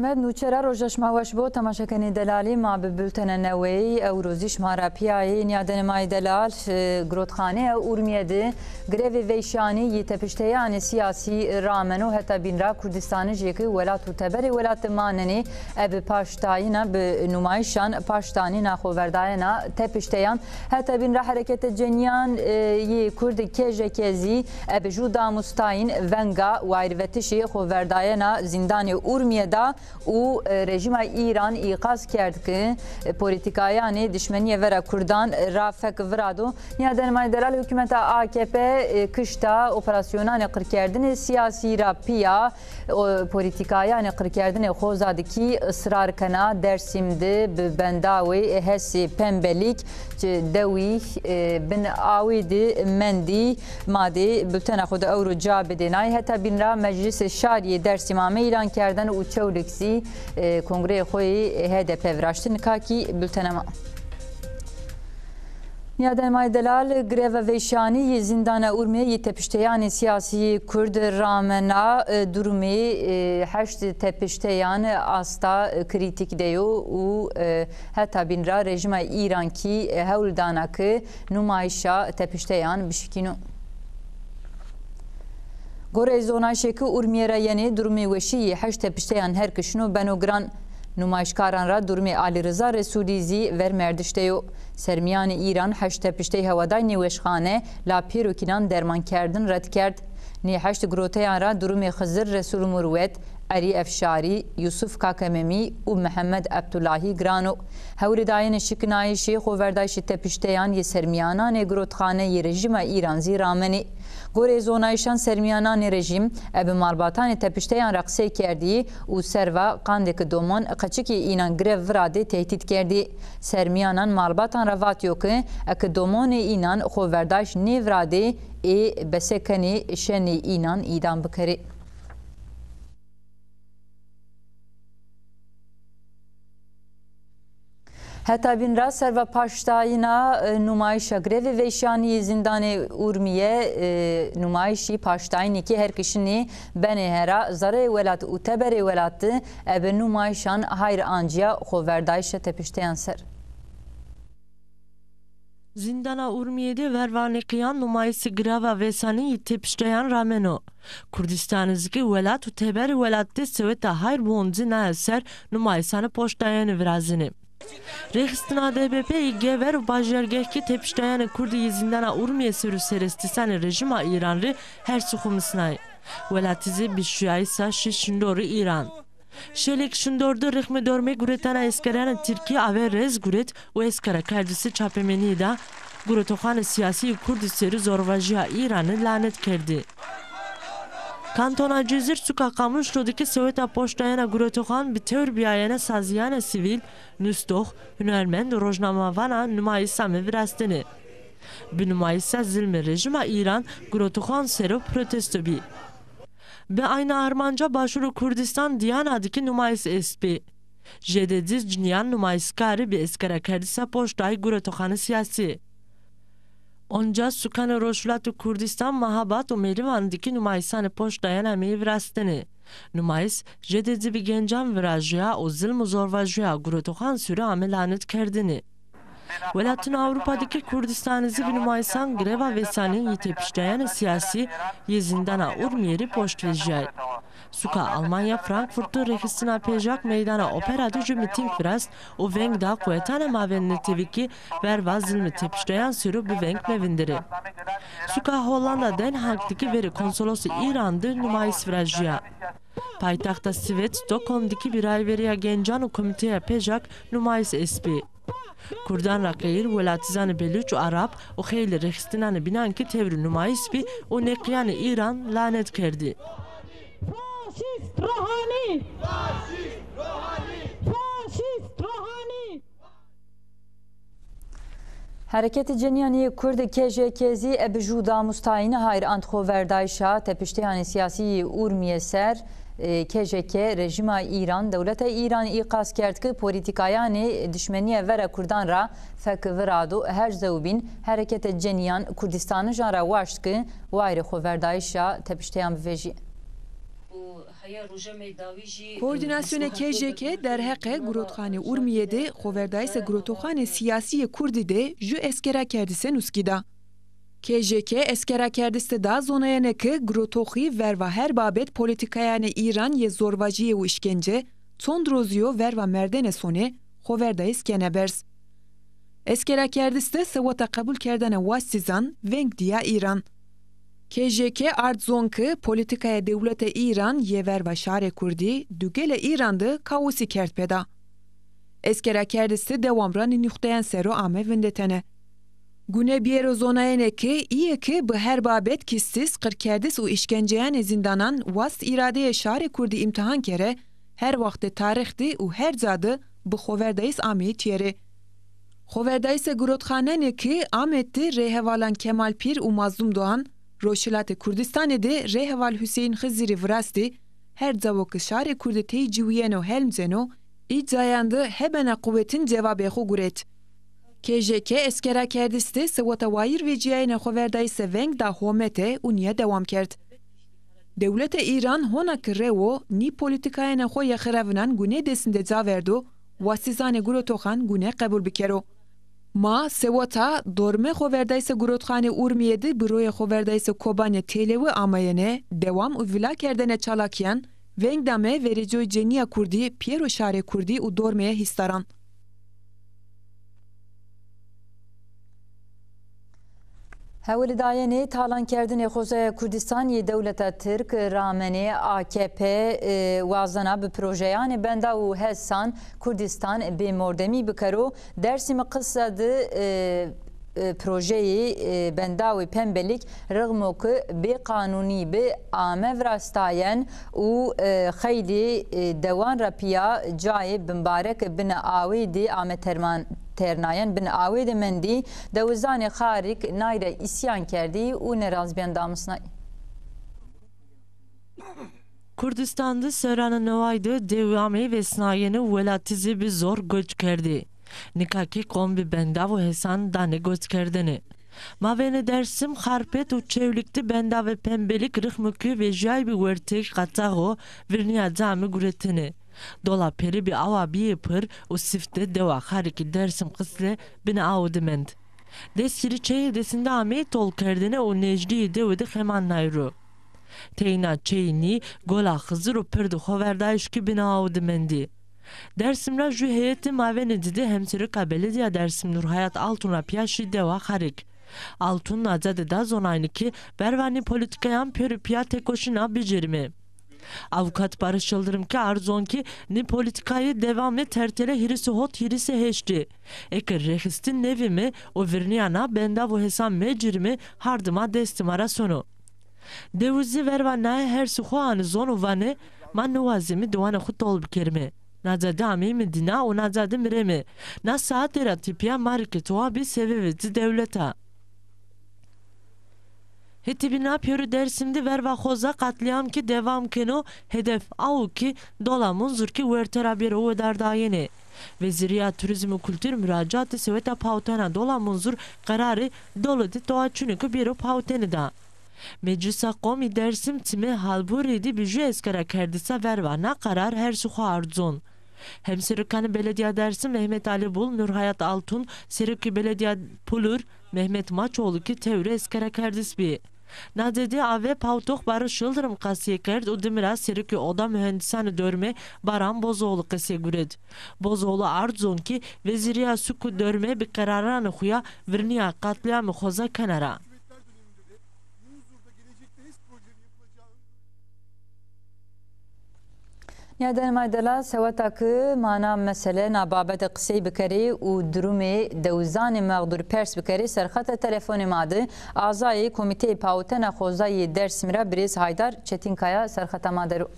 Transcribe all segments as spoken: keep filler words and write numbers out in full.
Med nûçe ra roja şima weş bo. Temaşekenê delalî, ma bi bultene neweyî ewro zî şima ra pîyayê. Nîyadenê ma yê delal, e, girotxaneya Urmîye de grevê veyşanî yê tepişteyanê sîyasî rameno. Heta bîn ra Kurdistanijê ke welat û teberê welat de manenê, ebe paştayîna bi nûmayîşan, paştanîna xoverdayena tepişteyan. Heta bîn ra Herekete Cenîyan, e, yê Kurd, K J K, zî ebe jû damustayîn venga wayîrvetişê xoverdayena zîndanê Urmîye da û, e, rejîma Îran îqaz kerd ke, e, polîtîkayanê dişmenîye vera kurdan ra fek virado. Nîyadenê ma yê delal, hukûmeta A K P, e, kişta operasyonanê qirkerdinê sîyasî ra pîya, o, polîtîkayanê qirkerdinê xoza de kî israr kena. Dêrsim de bi bendawê HESê Pembelîk, ci dewî, e, bin awê de mendî. Ma dê bultena xo de ewro ca bidênay. Heta bîn ra Meclîsê Şarî yê Dêrsim ame îlankerden û Çewlîg zî, e, kongreyê xo yê H D P viraşti. Nika kî bultena ma. Nîyadenê ma yê delal, greva veyşanî yê zîndana Urmîye yê tepişteyanê sîyasî yê Kurd ramena, e, durumê, e, heşt tepişteyan asta, e, krîtîk de yo û, e, heta bîn ra rejîma Îran kî, e, hewl dana ke nûmayîşa tepişteyan bişikîno. Goreyê zonayîşê ke Urmîye ra yenê, durumê weşî yê heşt tepişteyan her ke şino beno giran. Nûmayîşkaran ra durumê Alî Riza Resûlî zî vermerdiş de yo. Sermîyanê Îran heşt tepiştey hewadayî nêweşxane, la pêrokînan dermankerdin red kerd. Nê heşt giroteyan ra durumê Xizir Resûl Murwet, Elî Efşarî, Yusuf Kakememî û Mihemed Ebdulahî giran o. Hewlîdayene şikinayîşê xoverdayîşê tepişteyan yê sermîyananê girotxane yê rejîma Îran zî ramenê. Goreyê zonayîşan, sermîyananê rejîm ebe malbatanê tepişteyan ra qisey kerdî û serva qandê ke domon qeçikê înan grev viradê tehdît kerdî. Sermîyanan malbatan ra vatîyo ke eke domonê înan xoverdayîş nêviradê, ê bese kenê şenê înan îdam bikerê. Heta bîn ra serva paştayîna, e, nûmayîşa grevê veyşanî yê zîndanê Urmîye, e, nûmayîşî paştayînê ke her ke şinê benê hera, zereyê welat û teberê welat de ebe nûmayîşan hayr ancîya xoverdayîşa tepişteyan ser. Zîndana Urmîye de verva nêqîyan nûmayîsî greva veyşanî yê tepişteyan rameno. Kurdîstanî zî ke welat û teberê welat de seweta hayr boncî naye ser, nûmayîsanê poştdayene virazenê. Rêxistina D B P yê Gever û bajêrgehkî tepişteyanê kurdî yê zîndana Urmîye ser û serestîsanê rejîma Îran rê hersî xo misnayê. Welatî zî bi şuyayîsa şî şindorê Îran. Şelêk şindor de rixmê dormê guretana eskeranê tirkî ave rêz guret û eskera kerdî se çapemenîye da, gurotoxanê sîyasî yê kurdî ser o zorvajîya Îranî lanet kerdî. Kantona Cizîr, suka Qamişlo de kî seweta poştdayena gurotoxan bi tewr bîyayena sazîyanê sivîl, nustdox, hunermend û rojnamevana nûmayîs ame virastenê. Bi nûmayîsa zilmê rejîma Îran gurotoxan ser o protesto bî. Bi ayna armanca Başûrê Kurdîstan Dîyana de kî nûmayîs estbî. Jêde di cinîyan nûmayîskarî bi eskera kerdîsa poştdayî gurotoxanê sîyasî. Onca sukanê Rojhilatê Kurdîstan Mehabad û Merîwan de kî nûmayîsanê poştdayena ameyî virastenê. Nûmayîs jêde di bi gencan virajîya û zilm û zorvajîya gurotoxan ser o ame lanetkerdinî. Welatûn Ewropa de kî Kurdîstanî zî bi nûmayîsan greva vêsanî yê tepiştayene sîyasî yê zîndana Urmîye rê poşt vejîyayî. Suka Almanya Frankfurt de rêxistina pêjak meydana opera de jû mîtîng virast û veng da quwetanê mavên netewî kî verva zilmê tepiştayan ser o bi veng mevinderê. Suka Hollanda Den Haag de kî verê konsolosê Îran de nûmayîs virajîya. Paytexta Swêd Stockholm de kî bi rayverîya gencan û komîteya pêjak nûmayîs estbî. Kurdan ra xeyr welatîzanê belûç û arab û xeylê rêxistinanê bînan kî tewrê nûmayîs bî û nêqîyanê Îran lanet kerdî. Faşîst Rohanî! Faşîst Rohanî! Hereketê Cenîyan yê Kurd, K J K, zî ebe jû damustayîne hayr ant xoverdayîşa tepişteyanê sîyasî yê Urmîye ser. E, K J K rejîma Îran, dewleta Îran îqaz kerd ke polîtîkayanê dişmenîye vera kurdan ra fek virado. Her zewbîn Hereketê Cenîyan Kurdîstanijan ra waşt ke wayîrê xoverdayîşa tepişteyan bivejî. Koordînasyonê K J K derheqê girotxanê Urmiyê de xoverdayîse girotoxanê sîyasî yê kurdî de ju eskera kerdîse nuskî da. K J K eskera kerdîs de da zonayene ke girotoxî verva her babet polîtîkayanê Îran yê zorvajîye û îşkence, çond rozî yo verva merdene sonê xoverdayîs kene berz. Eskera kerdîs de seweta qebul kerdene wasîzan veng dîya Îran. K J K ard zon ke polîtîkaya dewlete Îran yê verva şarê kurdî, dugelê Îran de kaosî kerd pêda. Eskera kerdîs de dewam ra nî nuxteyan ser o ame vindetene. Gune bîyero zonayene ke îyê ke bi her babet kîstîs, qirkerdîs û îşkenceyanê zîndanan wast îradeyê şarê kurdî îmtîhan kere, her waxt de tarîx de û her ca de bi xoverdayîs ameyî tîyerê. Xoverdayîse girotxanenê ke Amed de rêhevalan Kemal Pîr û Mazlum Doğan, Rojhilatê Kurdîstanê de rêheval Huseyîn Xizirî virastî, her cawo ke şarê kurdî tey ciwîyeno helm ceno, î cayan de hebena quwetin cewabê xo guret. K J K eskera kerdîs de seweta wayîr vecîyayene xoverdayîse veng da homete û nîye dewam kerd. Dewlete Îran hona ke rewo nî polîtîkayene xo yê xiravinan gunê dêsin de ca verdo, wasîzanê girotoxan gune qebul bikero. Ma seweta dormê xoverdayîse girotxanê Urmiyê de bi royê xoverdayîse Kobanê Têlewi ameyene, dewam û vila kerdene çalakîyan, veng dame verêcoy cenîya kurdî pêro şarê kurdî û dormeyê hîsdaran. Hewldayenê talankerdinê xozaya Kurdîstan yê dewleta Tirk ramenê A K P, e, wazena bi projeyanê benda û hesan Kurdîstan bê mordemî bikero. Dêrsim Qise de, e, e, projeyê, e, bendawê Pembelîk rixmo ke bê qanûnî bi ame virastayen û, e, xeylê, e, dewan ra pîya cayê bimbarek binê awê de ame terman-, ternayen, binê awê de mendî. Dewizanê Xarîk nay ra îsyan kerdî û nerazbîyan damusnay. Kurdistan de serranê neway de dewamê vêsnayene û welatî zî bi zor goç kerdî. Nika kî qom bi bendav û hesan danê goçkerdene. Mavênê Dêrsim, Xarpêt û Çewlîg de bendavê Pembelîg rixmo ke vejîyayîbî wertê qataxo, virnîya ca ame guretene. Dola pêrî bî awa bîyê pir û sifte dewa Xarîkî Dêrsim Qisle binê awe de mend. Dêsgirî çeyê dêsinde ameyî tolkerdene û nejdîyê dewe de xemannay ro. Teyna çeyî nî, Gola Xizir û pirdê xoverdayîş kî binê awe de mendî. Dêrsim ra ju heyetê mavêne ci de hemsereka Beledîya Dêrsim Nurhayat Altun ra pîya şî dewa Xarîk. Altun naca de da zonaynî ke verva nî polîtîkayan pêro pîya têkoşîna bicêrîme. Avukat Barış Yıldırım kî ard zon ke nî polîtîkayî dewamê tertele hîris û hot hîris û heştî. Eke rêxistin nêvîme û virnîya na bendav û hesan mecîrîme, hardima destê ma ra sono. Dewi zî verva naye hersê xo anê zon û vanê, ma nêwazîme dewanê xo tol bikerîme. Naca de ameyîme dîna û naca de mireme. Na saete ra tepîya ma rê ke towa bî sevevê ci dewleta. Hetê bîna pêro Dêrsim de verva xoza qatlîyam kî dewam keno, hedef aw o kî Dola Munzur kî werte ra bêro wedardayene. Wezîrîya Turîzm û Kultur muracatê Seweta Pawitena Dola Munzur qerarê dolo de towa çinê ke bêro pawitene da. Meclîsa Qomî Dêrsim çimê Halburî de bi ju eskera kerdîsa verva na qerar hersê xo ard zon. Hemserokanê Beledîya Dêrsim Mehmet Ali Bul, Nurhayat Altun, Serokê Beledîya Pulur Mehmet Maçoğlu kî tewrê eskera kerdîs bî. Naca de avê pawitox Barış Yıldırım qesîye kerd û dimi ra Serokê Oda Muhendîsanê Dormê Baran Bozoğlu qesîye guret. Bozoğlu ard zon kî Wezîrîya Suk û Dormê bi qeraranê xo ya virnîya qatlîyamê xoza kena ra. Nîyadanê ma delal, seweta ke ma na mesele, na babete qisey bikerê û durumê dewizanê mexdûr pers bikerê, serxeta telefonê ma de azayê Komîteyê Pawitena Xozayî yê Dêrsimî ra birêz Haydar Çetinkaya serxeta ma der o.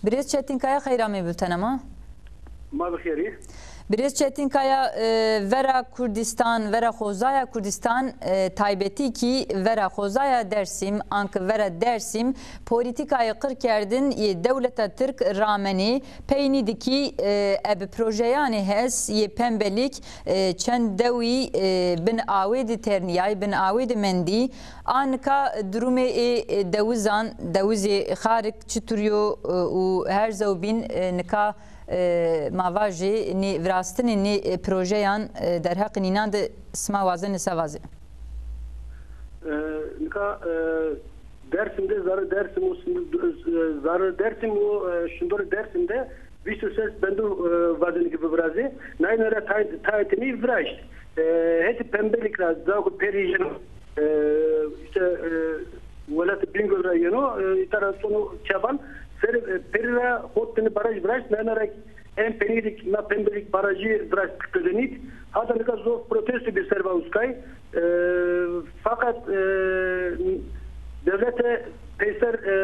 Birêz Çetinkaya, xeyr amê bultena ma. Ma bi xêr î. Birêz Çetinkaya, e, vera Kurdistan, vera xozaya Kurdistan, e, taybetî kî vera xozaya Dersim, anki vera Dersim, polîtîkayê qirkerdin yê dewleta Tirk ramenê, peynî di kî, e, ebi projeyanê hes yê pembelîk, e, çend dewî, e, bin awê di ternîyay, bin awê di mendî. A nika durumê ê, e, dewizan, dewizê Xarik çitur yo, e, û her zewbîn, e, nika e, ma vajê nê virastinê nê, e, projeyan, e, derheqê nînan de sima wazenê se vazê? E, nika, e, Dersim de, zarê Dersim û, e, zarê Dersim û, e, şindorê Dersim de vîst û ses bendû, e, wazenê ke bivirazê. Nayê ra tay-, tayê tenî viraşt. E, hetê pembelîk ra, zako perî jeno. E, îşte, e, welatê Bingöl ra yeno, e, îta ra sono Çaban, serê, e, perî ra hot tenî baraj viraşt, nayna ra en peynî de na pembelîk barajî viraşt qezenît. Hata nika zof protesto bî serva uskay. E, fakat, e, dewlete peyser, e,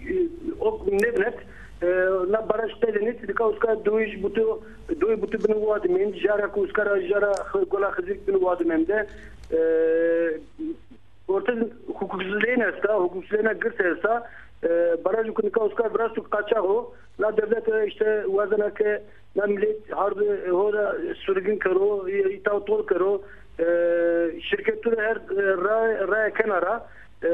e, ok nêvinet, e, na baraj qezenît, nika uska doyij butu, doyij butu bin wa de mend, jara ku uska ra jara Xi-, Gola Xizirk bin wa de mende. E, Orte hukuksuzlêne esta, hukuksuzlêne girs esta. E, barajû ku nika uska viraşto qaçax o. Na dewlete, e, îşte wazena ke na milet hardê ho ra surgin kero, îta tol kero. E, şirketu ra her, e, ra-, raye kena ra. E,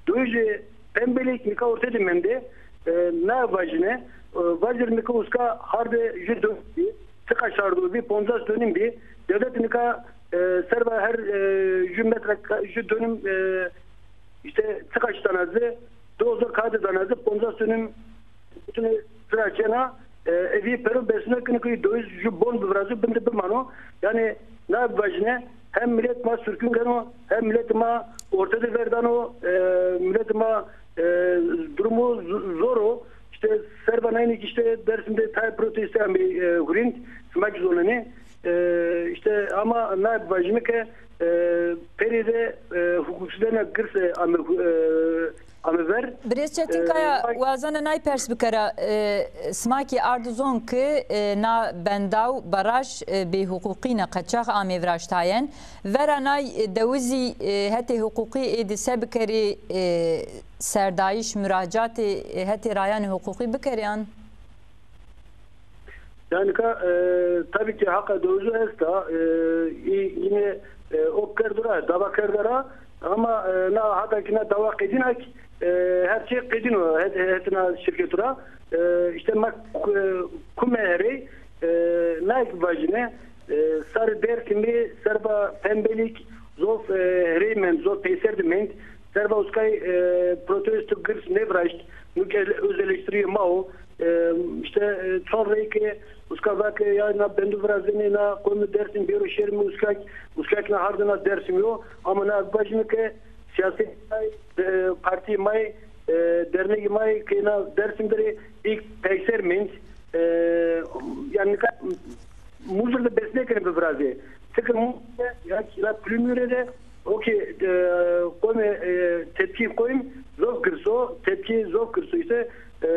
doyijê pembelîk nika orte de mende. E, na vajine, e, vajir nika uska hardê ju dönüm bî, çiqa şardo bî, poncas dönüm bî. Dewlet nika, e, serva her, e, ju metre ka-, ju dönüm, e, îşte çiqa şi dana zî, dozo kağıdı dana zî, poncas dönüm bütün sıra çena, e, evi pero besme kini ki doyuz ju bon bivrazu binde bimano. Yani na vajine hem millet ma sürkün geno, hem millet ma ortada verdano, e, millet ma, e, durumu z-, zor o. İşte serva naynik işte Dersim'de tay protesto amê, e, hurint, smak zoneni. E, işte ama na vajime ke, e, perê de, e, hukuksuzlena girse amê, e, amê ver. Birêz Çetinkaya, e, wazena nay pers bikera, e, sima kî ardi zon ki, e, na bendaw, baraj, e, bêhuqûqî ne, qeçax amê viraştayen. Vera nay, e, dewizî, e, hetê huqûqî ê di se bikerê, e, serdayîş, muracatê, e, hetê rayanê huqûqî bikerê an? Yani ka, e, tabii ki haqa dozu esta, e, yine, e, ok kerdo ra, dava kerdo ra, ama, e, na hata ki na dava qedîna ki, e, her şey qedîno, het-, hetna şirketu ra. E, işte ma, e, kume herey, e, na vajine, e, sarê Dersimî, serba pembelîk, zof, e, herey mend, zof peyser de mend, serba uskay, e, protesto girs nêviraşt, nuk ele-, öz eleştiriye ma o. E, işte, e, çon rey ke uska va ke ya na bendu virazenê na qomê Dersim bêro şêrê mi uskak, uskak na hardê na Dersim yo. Ama na vajime ke siyaset, e, partî may, e, dernegî may ke na Dersim derê ilk peyser mend. E, yani nika Muzur de bes nêkenê bivirazê. Çike Muzur de ya, ya Pilimure de, o ki, e, qomê, e, tepkî koyim zof girso, tepkî zof girso işte, e,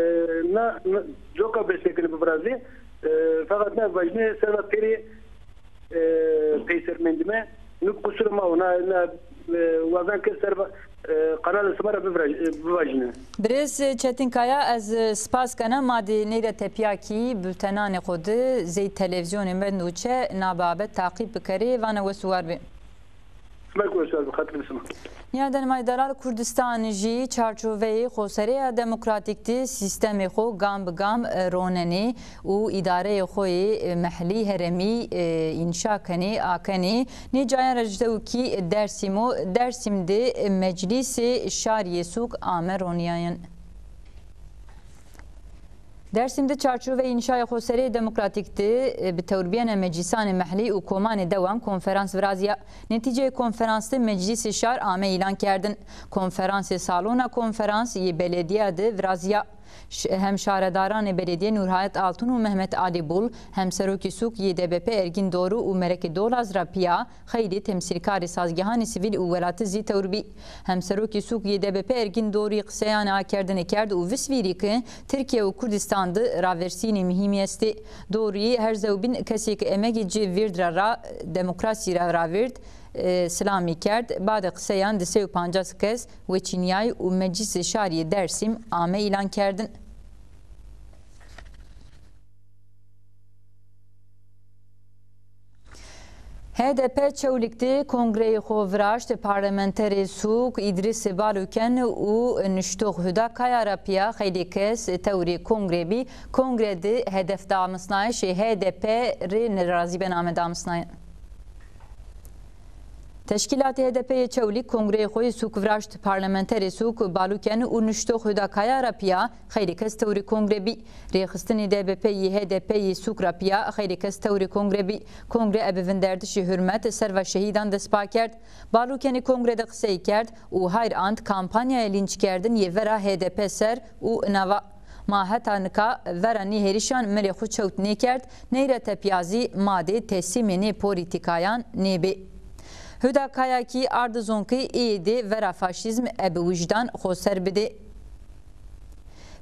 na, na coka bes nêkenê bivirazê. E, fakat na vajine serva perê, e, peyser mendime. Nuk qusur ma o, na, na, e, wazan ke serva, e, kanalê sima ra bivra-, e, bivajine. Birêz Çetinkaya, ez, e, spas kena. Ma di ney ra tepîya kî bultenanê xo di zey televîzyonê Mendûçe na babet taqîb bikerê. Vana wes û war bê. Sima wes û war bê, xatirê sima. Nîyadenê ma yê delal, Kurdistan jî çarçoveyê xosereya demokratîk di sîstemê xo gam bi gam, e, ronenê û îdareyê xo yê, e, mehlî herêmî, e, înşa kenê, akenê. Nê cayan ra jû dew kî Dersim o. Dersim de Meclîsê Şarî yê Sûk ame ronîyayen. Dersim de çarçoveyê înşayê xosereyê demokratîk de, e, bi tewrbîyena meclîsanê mehlî û komanê dewan konferans virazîya. Netîceyê konferans de Meclîsê Şar ame îlan kerdin. Konferansê salona konferans yê beledîya de virazîya. Ş-, hem şaredaranê belediye Nurhayat Altun û Mehmet Ali Bul, hem serokê sûk yê D B P Ergin Doru û Merekê Dolaz ra pîya xeylê temsîlkarê sazgehanê sivîl û welatî zî tewr bî. Hem serokê sûk yê D B P Ergin Doruyî qiseyanê akerdene kerd û visvîrî ke Tirkîye û Kurdîstan de raversînê muhîmî estê. Doruyî her zewbîn kesê ke emegê ci vîrd ra ra demokrasî ra ravîrd, e, silamî kerd. Badê qiseyan di sey û pancas kes weçînîyayî û Meclîsê Şarî yê Dersîm ame îlan kerdin. H D P Çewlîg de kongreyê xo viraşt, parlamenterê sûk Îdrîsê Baluken û nuştox Huda Kaya ra pîya xeylê kes tewrê kongre bî. Kongre de hedefdamusnayişê H D P rê nerazîben ame damusnayen. Teşkîlatê H D P yê Çewlîg kongreyê xo yê sûk viraşt. Parlamenterê sûk Baluken û nuştox Huda Kaya ra pîya xeylê kes tewrê kongre bî. Rêxistinê D B P yê H D P yê sûk ra pîya xeylê kes tewrê kongre bî. Kongre ebe vinderdişê hurmet serva şehîdan destpa kerd. Balukenî kongre de qisey kerd û hayr ant kampanyaya lînckerdin yê vera H D P ser û ina va: Ma heta nika vera nê hêrişan milê xwu çewt nêkerd, ney ra tepîya zî ma dê teslîmê nê polîtîkayan nêbê. Huda Kaya kî ardi zon ke êyê dê vera faşîzm ebe wijdan xoser bidê.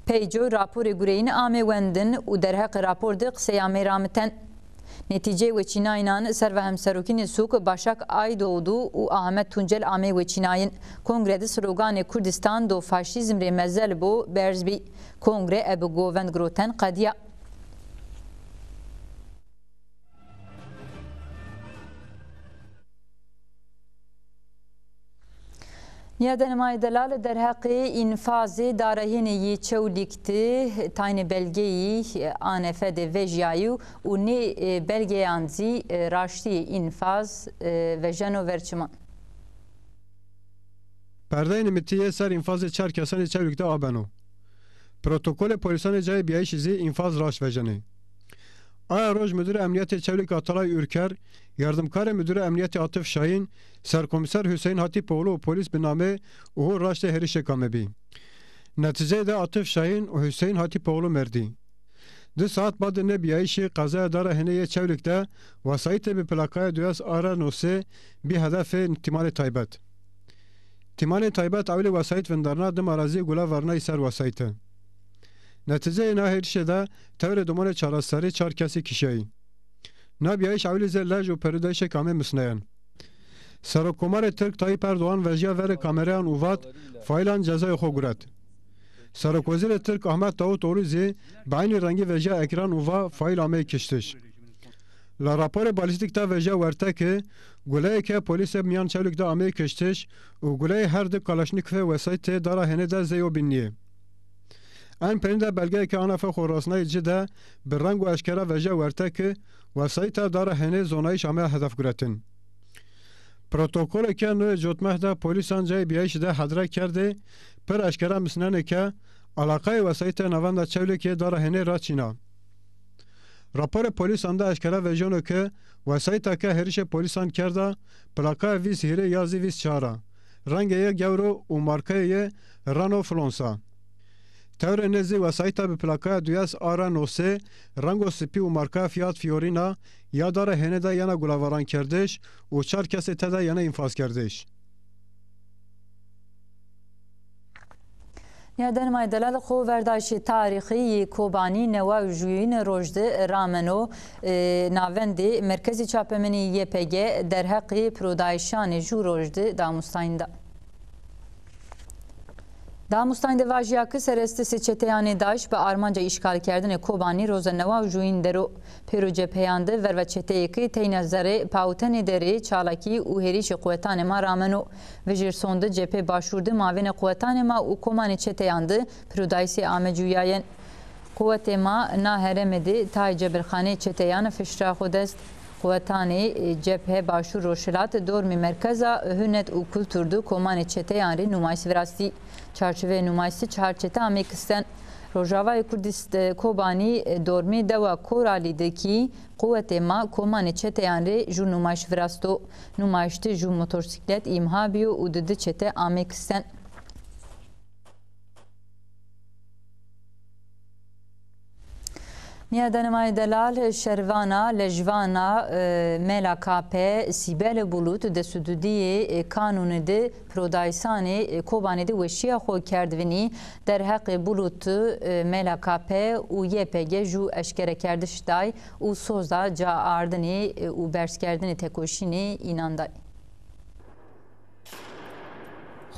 Peyco raporê gureyîn amê wendin û derheqê rapor de qisey amey ramiten. Netîceyê weçînayînan serva hemserokînê sûk Başak Aydoğdu û Ahmet Tuncel amey weçînayîn. Kongre de sloganê Kurdistan do faşîzm rê mezel bo berz bî. Kongre ebe govend giroten qedîya. Nîyadanê ma yê delal derheqê înfazê darehênê yê Çewlîg de taynê belgeyî A N F de vejîyayî û nê, e, belgeyan zî, e, raştîyê înfaz, e, vejeno ver çiman. Perdeyê nimitîye ser înfazê çar kesanê Çewlîg de abeno. Protokolê polîsanê cayê bîyayîşî zî înfaz raşt vejenê. Aya roj Müdürê Emniyetê Çewlîg Atalay Ürker, yardımkarê Müdürê Emniyetê Atif Şahîn, Serkomiser Hüseyin Hatipoğlu û polîs bi namê û hûr raştê hêrişêk amebî. Netîceyê de Atif Şahîn û Hüseyin Hatipoğlu merdî. Di saet badê nê bîyayîşî qezaya Dara Hênê yê Çewlîg de wesayîtê bi plakaya duyes A R no sê bî hedefê tîmanê taybet. Tîmanê taybet ewilî wesayît vindarna, dima ra zî gula varnayî ser wesayîte. Netîceyê na hêrişê de tewrê domanê çareserî çar kesî kişîyayî. Na bîyayîş ewilî zê lej û perûdayîşêk amê musneyan. Serokkomarê Tirk Tayyip Erdoğan vejîya verê kamereyan û vat, faîlan cezayê xo guret. Serokwezîrê Tirk Ahmet Davutoğlu zî bi eynî rengî vejîya ekran û va, faîl ameyî kiştiş. La raporê balîstîk de vejîya werte ke guleyê ke polîsê mîyan Çewlîg de ameyî kiştiş û guleyê her di kalaşnîkofê wesayîtê Dara Hênê de zey o bîn nîyê. En peynî de belgeyê ke A N F xo rasnayê ci de bi reng û eşkera vejîya werte ke wesayîta Dara Hênê zonayîş ame hedef guretin. Protokolê ke noyê cotmeh de polîsan cayê bîyayîşî de hedre kerdê, pir eşkera musnenê ke alaqayê wesayîtê navenda Çewlîg yê Dara Hênê ra çin a. Raporê polîsan de eşkera vejeno ke wesayîta ke hêrişê polîsan kerda, plakaya vîst hîrê ya zî vîst çar a. Rengê yê gewr o û markayê yê Renault Fluence a. Tewrê nê zî wesayîta bi plakaya duyes A R no sê, rengo sipî û markaya Fiat Fiorina ya Dara Hênê de yena gulaverankerdiş û çar kesê tede yena înfazkerdiş. Nîyadanê ma yê delal, xo verdayîşê tarîxî yê Kobanî newa û jûyîn roj de rameno, e, navendê Merkezê Çapemenî Y P G derheqê pirodayîşanê jû roj de damustayîn da. Damustayîn de vajîya ke serestesê çeteyanê DAIŞ bi armanca îşgalkerdinê Kobanî roza newa û jûyîn der o. Pêro cepheyan de verva çeteyê ke teyna zerrê pawitenê der ê çalakî û hêrişê quwetanê ma rameno. Vijêr sonde cephê başûr de mavênê quwetanê ma û komanê çeteyan de pirodayîsê ame cuyayen. Quwetê ma na herême de tayê cebirxaneyê çeteyan fişt ra xo dest. Quwetanê, e, Cebhe Başûr Rojhilat dormê merkeza hunet û kultur de komanê çeteyan rê numayîş virastî. Çarçiveyê numayîş de çar çete amey kisten. Rojavayê Kurdîst-, e, Kobanî, e, dormê dewa Koralî de kî quwetê ma komanê çeteyan rê jû numayîş virasto. Numayîş de jû motosîklet îmha bîyo û di di çete amey kisten. Nîyadanê ma yê delal, şervana lejvana, e, M L K P Sîbel Bulut di û dudîyê, e, kanûnî de pirodayîsanê, e, Kobanê de weşîya xo kerd vinî. Derheqê Bulut, e, M L K P û Y P G jû eşkerekerdiş day û soza ca ardinê, e, û berzkerdinê tekoşînê înan day.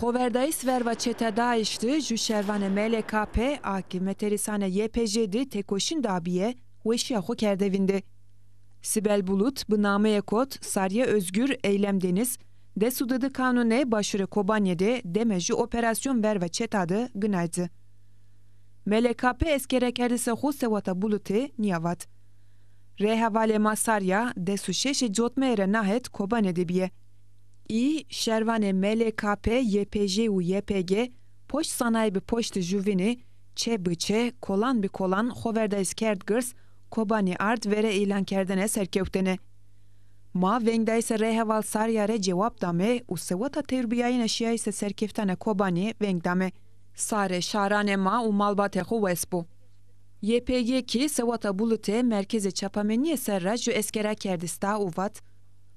Xoverdayîs verva çeta DAIŞ de jû şervanê M L K P a ke meterîsanê Y P G de tekoşîn dabîye, weşîya xo kerde vînde. Sibel Bulut bi nameyê kot Sarya Özgür, Eylem Deniz, des û didi kanûnê Başûrê Kobanîye de deme jû operasyon verva çeta de ginay ci. M L K P eşkerekerdişê xo sewata Bulutê nîya vat. Rêhevalê ma Sarya des û şeşê cotmeyê ra na het Kobanê de bîye. Î, şervanê M L K P, Y P G û Y P G poşt sanayî bi poştî jû vînî, çe bi çe, kolan bi kolan xoverdayîs kerd girs, Kobanî ard verê îlankerdene serkewtene. Ma vengdayîsê rêheval Sarya rê cewab dame û sewata tewrbîyayîna şîyayîsê serkewtena Kobanî veng dame. Sarê şaranê ma û malbatê xo wes bo. Y P G kî sewata Bulutê merkezê çapamenîye ser ra jû eşkera kerd esta û vat,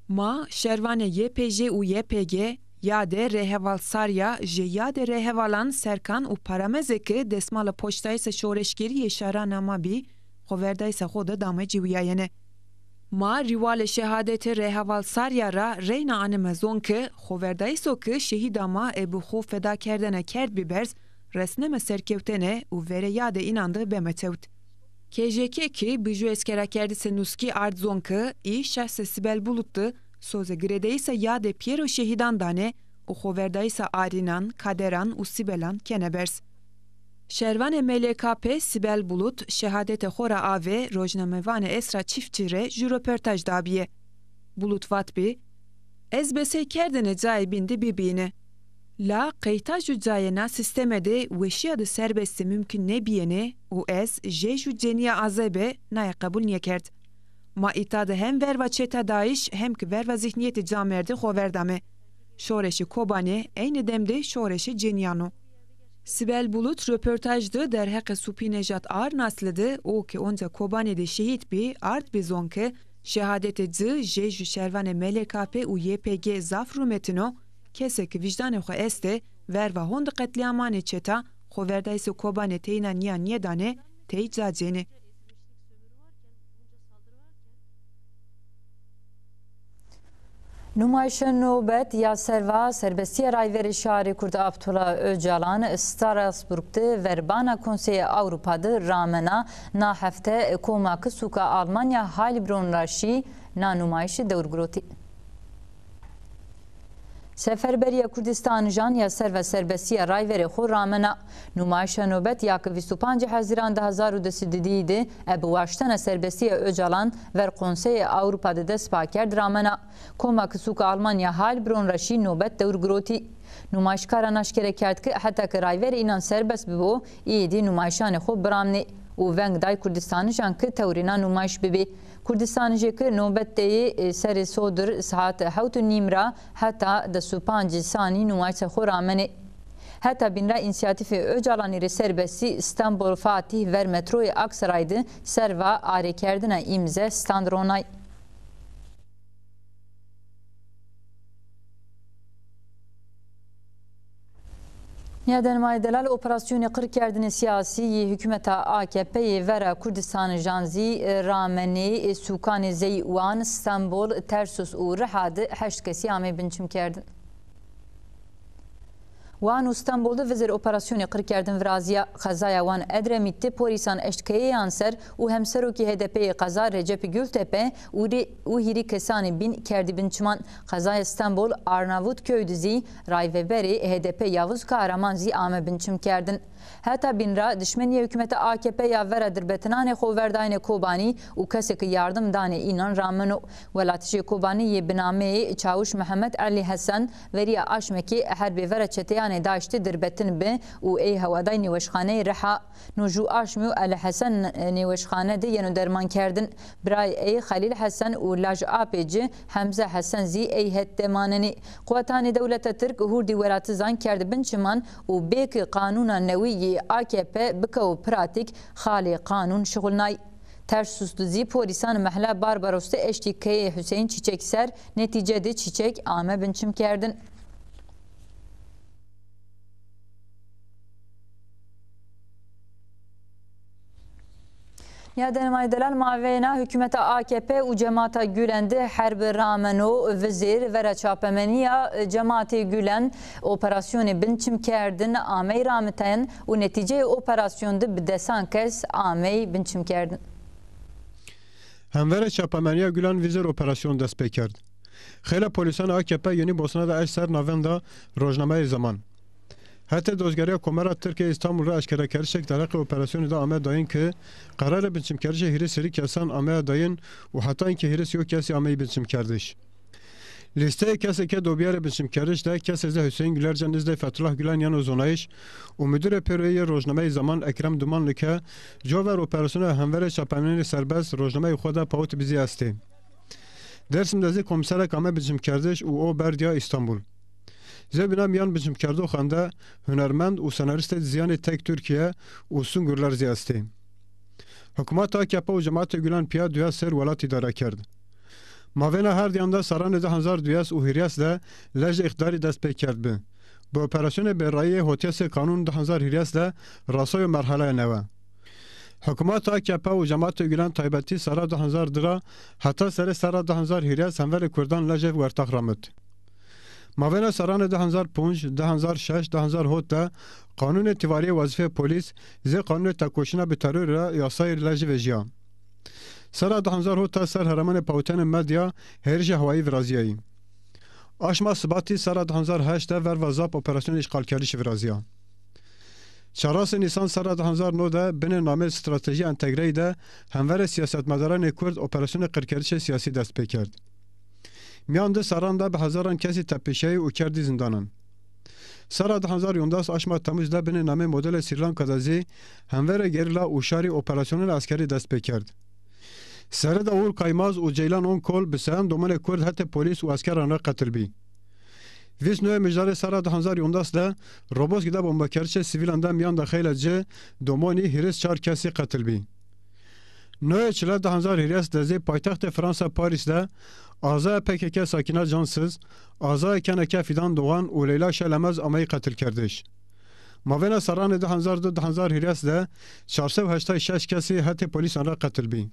ma, şervanê Y P G û Y P G, yadê rêheval Sarya, jê yadê rêhevalan Serkan û Paramezê ke desmalê poştayîsê şoreşgerî yê şarana ma bî, xoverdayîsê xo de dame ciwîyayene. Ma rîwalê şehadetê rêheval Sarya ra reyna anime zon ke xoverdayîso ke şehîda ma ê bi xo fedakerdene kerd bî berz, resneme serkewtene û verê yadê înan de beme tewt. K J K kî bi jû eşkerakerdişê nuskî ard zon ke î şexsê Sibel Bulut de sozê girêdayîsê yadê pîyero şehîdan dane û xoverdayîsê Arînan, Kaderan û Sibelan kene berz. Şervanê M L K P Sibel Bulut şehadetê xo ra ave rojnamevanê Esra Çiftçî rê jû roportaj dabîye. Bulut vatbî, ez besey kerdêne cayê bîn de bibîne. La qeyta jû cayê na sîsteme de weşîya de serbestî mumkin nêbîyêne û ez jê jû cenîya azebe naye qebul nêkerd. Ma îta de hem verva çeta DAIŞ hem kî verva zîhnîyetê camêrdî xo verdame. Şoreşê Kobanê eynî dem de şoreşê cenîyan o. Sibel Bulut roportaj de derheqê Supî Nejat Ar nasli de, o ke onca Kobanê de şehîd bî, ard bî zon ke şehadetê ci jê jû şervanê M L K P û Y P G zaf rûmetin o, kesê ke vîjdanê xo estê, verva honde qetlîamanê çeta, xoverdayîsê Kobanê teyna nîya nêdanê, tey ca cênê. Numayîşê nobet ya serva serbestîya rayverê şarê Kurd Abdullah Ocalan Strasbourg de ver bana Konseyê Ewropa de ramena. Na hefte koma ke sûka Almanya Heilbronn ra şî, na numayîşî dewr girotî. Seferberîya Kurdîstanijan ya serva serbestîya rayverê xo ramena. Numayîşa nobet ya ke vîst û pancê Hezîran di hezar û di sed û didî de ebe waştena serbestîya Ocalan ver Konseyê Ewropa de dest pa kerd ramena. Koma ke sûka Almanya Heilbronn ra şî nobet dewr girotî. Numayîşkaran aşkere kerd ke heta ke rayverê înan serbest bibo, îyê dî numayîşanê xo biramnê û veng day Kurdîstanijan ke tewrê na numayîş bibê. Kurdîstanijê ke nobet de yê, e, serê sodir saet hewt û nîm ra heta des û pancê sanî numayîşê xo ramenê. Heta bîn ra însîyatîfê Ocalanî rê serbestî Stenbol Fatîh ver metroyê Aksaray de serva arêkerdena îmze stand ronay. Nîyadanê ma yê delal, operasyonê qirkerdinê sîyasî yê hukûmeta A K P yê vera Kurdîstanijan zî ramenê. Sûkanê zey Wan, Stenbol, Tersus û Riha de heşt kesî amê binçimkerdin. Wan û Stenbol de vizêr operasyonê qirkerdin virazîya. Qezaya Wan Edremît de polîsan eşt keyeyan ser û hemserokê H D P'yê qeza Recepî Gultepe û rê û hîrê kesanê bîn kerdî binçiman. Qezaya Stenbol Arnavutköy de zî rayveberê H D P Yavuz Kahraman zî ame binçimkerdin. Heta bîn ra dişmenîya hukûmeta A K P ya vera dirbetinanê xoverdayînê Kobanî û kesê ke yardim danê înan rameno. Welatijê Kobanî yê bi nameyê Çawiş Mihemed Elî Hesen verîya aşmekê herbê vera çeteyanê DAIŞ de dirbetin bi û ey hewaday nêweşxaneyê Riha. No jû aşmî yo Elî Hesen nêweşxane de yeno dermankerdin. Birayê ey Xelîl Hesen û laj apê ci Hemze Hesen zî ey het de manenê. Quwetanê dewleta Tirk hurdî welatizan kerd binçiman û bê ke qanûna newî yê A K P bikewo pratîk, xalê qanûn şixulnay. Tarsus de zî polîsan mehla Barbaros de eştî keyê Huseyîn Çîçek ser, netîce de Çîçek ame binçimkerdin. Nîyadenê ma yê delal, mavêna hukûmeta A K P û cemata Gulen de herb rameno, vizêr vera çapemenîya cematê Gulen operasyonê binçimkerdin amey ramiten û netîceyê operasyon de bi desan kes amey binçimkerdin. Hemverê çapemenîya Gulen vizêr operasyon dest pê kerd. Xeylê polîsanê A K P yenî Bosna de eşt ser navenda rojnameyê Zaman. Hetê dozgerîya Komara Tirk ê Îstanbul ra eşkerekerişêk derheqê operasyonî de ame dayîn ke qerarê binçimkerişê hîris hîrî kesan ameya dayîn û heta înkê hîris yew kesî ameyî binçimkerdiş. Lîsteyê kesê ke do bîyarê binçimkeriş de kesê zî Huseyîn Gülerce nizdê Fethullah Gülen yeno zonayîş û mudirê pêroyî yê rojnameyê Zaman Ekrem Dumanlı ke cover operasyona hemverê çapemenî serbest rojnameyê xo de pawitî bi zî estê. Dêrsim de zî komîserek ame binçimkerdiş û o berdîya Îstanbul. Zewbîna mîyan binçimkerdoxan de hunermend û senarîstê zîyanê Tek Tirkîye û Sungurler zî estê. Hukmata A K P û cematê Gulen pîya duyes ser welat îdare kerd. Mavêna herdîyan de serranê di hezar duyes û hîrês de lejê îqtidarî dest pê kerd bi. Bi operasyonê bêrayî yê hotiyesê qanûn di hezar hîrês de rasayo merhaleya newe. Hukmata A K P û cematê Gulen taybetî serra di hezar di ra heta serê serra di hezar hîrês hemverê kurdan lejê wertax ramit. Mavêna serranê di hezar ponc, di hezar şeş, di hezar hot de qanûnê tivarîyê wezîfê polîs zê qanûnê tekoşîna bi terorî ra yasayê lejî vejîya. Serra di hezar hot de ser heremanê pawitenê medya hêrişê hewayî virazîyayî. Aşma Sibatî serra di hezar heşt de verva zaf operasyonê îşxalkerişî virazîya. Çarasê Nîsan serra di hezar no de binê namê Stratejî Entegreyî de hemverê sîyasetmedaranê kurd operasyonê qirkerişê sîyasî dest pê kerd. Mîyan di serran de bi hezaran kesî tepişeyî û kerdî zindanan. Serra di hezar yondas aşma Temuz de binê namê Modelê Srî Lanka de zî hemverê gerîla û şarî operasyonên eskerî dest pê kerd. Serê de Uğur Kaymaz û Ceylan Onkol bi seyan domanê kurd hetê polîs û eskeran ra qetil bî. Vîst noyê Mijdarê serra di hezar yondas de Roboskî de bombekerişê sivîlan de mîyan de xeylê ci, domonî hîris çar kesî qetil bî. Noyê Çile di hezar hîrês de zî paytextê Fransa Parîs de azaya P K K Sakîna Cansız, azaya keneke Fîdan Doğan û Leyla Şelemez ameyî qetilkerdiş. Mavêna serranê di hezar di di hezar hîrês de çar sey û heştay şeş kesî hetê polîsan ra qetil bî.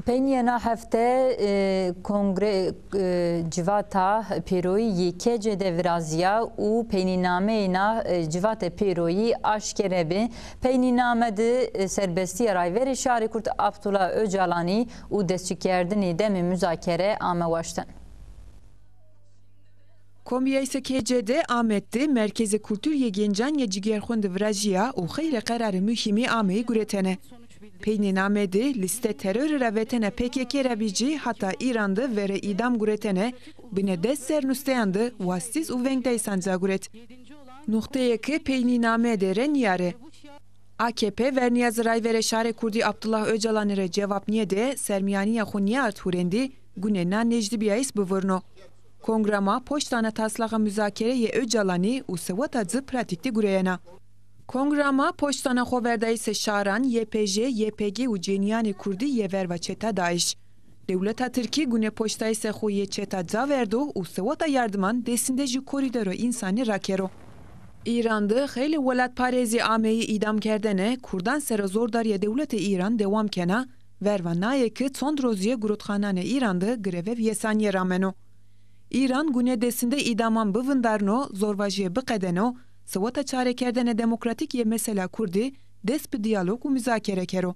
Peynîya na hefte, e, kongre, e, civata pêroyî yê K C D virazîya û peynînameyê na, e, civate pêroyî aşkere bi. Peynîname de, e, serbestîya Rayverê Şarê Kurd Abdullah Ocalanî û destçikerdinê demê muzakere ame waştin. Kombîyayîsê K C D Amed de Merkezê Kultur yê Gencan yê Cîgerxwin de virajîya û xeylê qerarê muhîmî ameyî guretene. Peynîname de lîste terorî ra vetene P K K ra bî cî hata Îran de verê îdam guretene, binê des ser nusteyan de wastîz û vengdayîsan ca guret. Nuqteyê ke peynîname de re nîyare. A K P vernîyazê Rayverê Şarê Kurdî Abdullah Ocalanî rê cewab nêdê, sermîyanîya xo nêard hurêndî, gunê na nêjdîbîyayîs bivurno. Kongra ma poştane taslaxa muzakere yê Ocalanî û seweta ci pratîk de gureyena. Kongra ma poştane xoverdayîsê şaran, Y P J, Y P G û cênîyanê kurdî yê verva çeta DAIŞ. Dewleta tirkî gunê poştayîsê xo yê çeta ca verdo û seweta yardiman dêsinde jû korîdoro însanî rakero. Îran de xeylê welatparêzî ameyî îdamkerdene, kurdan sero zordarîya dewletê Îran dewam kena, verva naye ke çond rozîye gurotxananê Îran de greve vîyesanîye rameno. Îran gunê dêsinde îdaman bivindarno, zorvajîye biqedeno, seweta çarekerdene demokratîk yê mesela kurdî dest bi dîyalog û muzakere kero.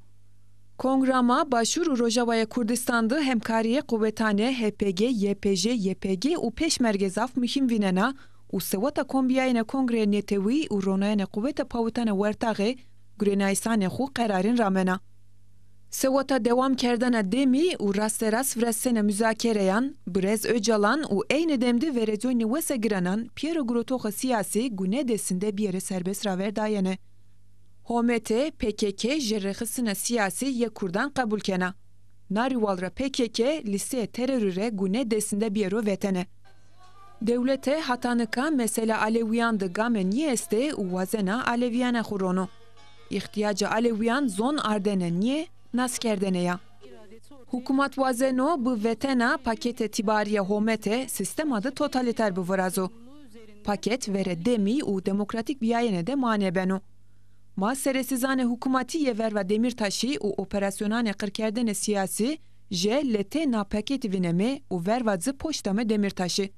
Kongra ma Başûr û Rojavayê Kurdistan de hemkarîyê quwetanê H P G, Y P J, Y P G û Pêşmerge zaf muhîm vînena û seweta kombîyayene kongreyê netewî û ronayene quweta pawitene wertaxê gurenayîsanê xo qerarîn ramena. Seweta dewamkerdena demî û rasterast viresêne muzakereyan, birêz Ocalan û eynî dem de verêcoy nêwese girenan pêro gurotoxê sîyasî gunê dêsinde bîyerê serbest raverdayene. Homete P K K jê rêxistinê sîyasî yê kurdan qebul kena. Na rîwal ra P K K lîsteyê terorî rê gunê dêsinde bîyero vetene. Dewlete heta nika mesela Alewîyan de game nîestê û wazena Alewîyane xo rono. Îxtîyaca Alewîyan zon ardene nîyê, naskerdene ya. Hukûmat wazeno bi vetena pakete tîbarîya homete sîstema de totalîter bivirazo. Paket verê demî û demokratîk bîyayene de mane beno. Ma seresîzanê hukûmatî yê verva Demîrtaşî û operasyonanê qirkerdene sîyasî jê letê na paketî vîneme û verva ci poşt dame Demîrtaşî.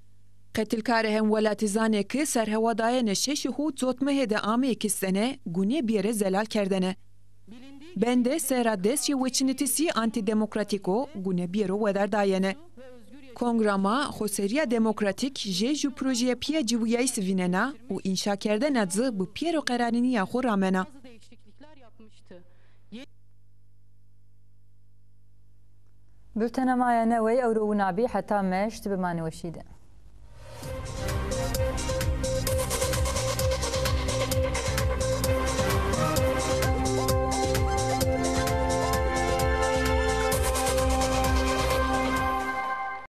Qetilkarê hemwelatîzanê ke serhewadayene şeşî ho cotmehê de ameyê kîstene, gune bîyerê zelalkerdene. Bende sera dest yê weçînitîsî antîdemokratîk o, gune bîyero wedardayene. Kongra ma xoserîya demokratîk jê jû projeyê pîya ciwîyayîsî vînena û înşakerdena ci bi pîyero qerarînîya xo ramena. Bultena ma ya newey ewro wina bî, heta meşt bimanê weşî de.